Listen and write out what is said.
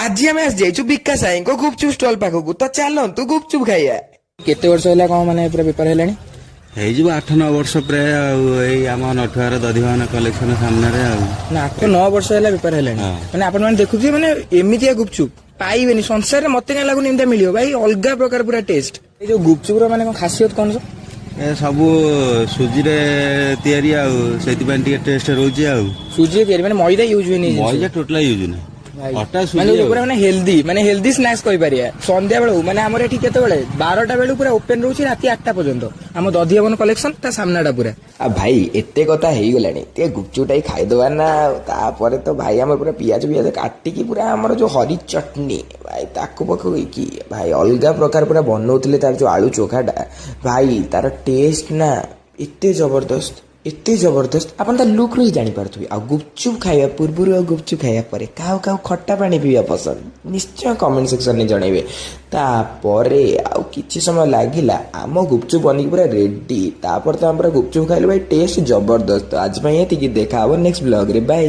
ଆଜି ଆମେ ଆସି ଯାଇଛୁ ବିକାଶ ଭାଇଙ୍କ ଗୁପଚୁପ ଷ୍ଟଲ ପାଖକୁ। ତ ଚାଲନ୍ତୁ, ଗୁପଚୁପ ଖାଇବା। କେତେ ବର୍ଷ ହେଲା କଣ ମାନେ ପୁରା ବେପାର ହେଲାଣି? ହେଇଯିବ 8-9 ବର୍ଷ ପ୍ରାୟ ଆଉ, ଏଇ ଆମ ନଠୁଆର ଦଧିବାମନ କଲେକ୍ସନ ସାମ୍ନାରେ ଆଉ। ନା, 8-9 ବର୍ଷ ହେଲା ବେପାର ହେଲାଣି? ହଁ। ମାନେ ଆପଣ ମାନେ ଦେଖୁଥିବେ, ମାନେ ଏମିତିଆ ଗୁପଚୁପ ପାଇବେନି ସଂସାରରେ। ମତେ କାଇଁ ଲାଗୁନି ଏମିତିଆ ମିଳିବ ଭାଇ। ଅଲଗା ପ୍ରକାର ପୁରା ଟେଷ୍ଟ। ଏଇ ଯୋଉ ଗୁପଚୁପର ମାନେ କଣ ଖାସିୟତ କଣ sir? ଏ ସବୁ ସୁଜିରେ ତିଆରି ଆଉ, ସେଇଥିପାଇଁ ଟିକେ ଟେଷ୍ଟ ରହୁଛି ଆଉ। ସୁଜିରେ ତିଆରି, ମାନେ ମଇଦା ୟୁଜ ହୁଏନି ଏଇ ଜିନିଷରେ? ମଇଦା ଟୋଟାଲ ୟୁଜ ନାହିଁ। ଭାଇ, ଅଟା, ମାନେ ସୁଜି ଆଉ। ପୁରା ମାନେ ହେଲ୍ଦି, ମାନେ ହେଲ୍ଦି ସ୍ନାକ୍ସ କହିପାରିବା। ସନ୍ଧ୍ୟା ବେଳକୁ ମାନେ ଆମର ଏଠି କେତେବେଳେ 12ଟା ବେଳକୁ ପୁରା ଓପେନ ରହୁଛି, ରାତି 8ଟା ପର୍ଯ୍ୟନ୍ତ। ଆମ ଦଧିବାମନ କଲେକ୍ସନ ତା ସାମ୍ନାଟା ପୁରା। ଆଉ ଭାଇ, ଏତେ କଥା ହେଇଗଲାଣି, ଟିକେ ଗୁପଚୁପ ଟା ଖାଇଦବା ନା ଆଉ। ତାପରେ ତ ଭାଇ, ଆମର ପୁରା ପିଆଜ ପିଆଜ କାଟିକି ପୁରା ଆମର ଯୋଉ ହରି ଚଟନି ଭାଇ, ତାକୁ ପକେଇକି ଭାଇ ଅଲଗା ପ୍ରକାର ପୁରା ବନଉଥିଲେ। ତାର ଯୋଉ ଆଳୁ ଚୋଖାଟା ଭାଇ, ତାର ଟେଷ୍ଟ ନା ଏତେ ଜବରଦସ୍ତ, ଏତେ ଜବରଦସ୍ତ, ଆପଣ ତା ଲୁକ୍ରୁ ହିଁ ଜାଣିପାରୁଥିବେ। ଆଉ ଗୁପଚୁପ ଖାଇବା ପୂର୍ବରୁ ଆଉ ଗୁପଚୁପ ଖାଇବା ପରେ କାହାକୁ କାହାକୁ ଖଟା ପାଣି ପିଇବା ପସନ୍ଦ, ନିଶ୍ଚୟ କମେଣ୍ଟ ସେକ୍ସନରେ ଜଣେଇବେ। ତାପରେ ଆଉ କିଛି ସମୟ ଲାଗିଲା, ଆମ ଗୁପଚୁପ ବନିକି ପୁରା ରେଡି। ତାପରେ ତ ଆମେ ପୁରା ଗୁପଚୁପ ଖାଇଲୁ ଭାଇ, ଟେଷ୍ଟ ଜବରଦସ୍ତ। ଆଜି ପାଇଁ ଏତିକି, ଦେଖା ହବ ନେକ୍ସଟ ବ୍ଲଗରେ। ବାଇ।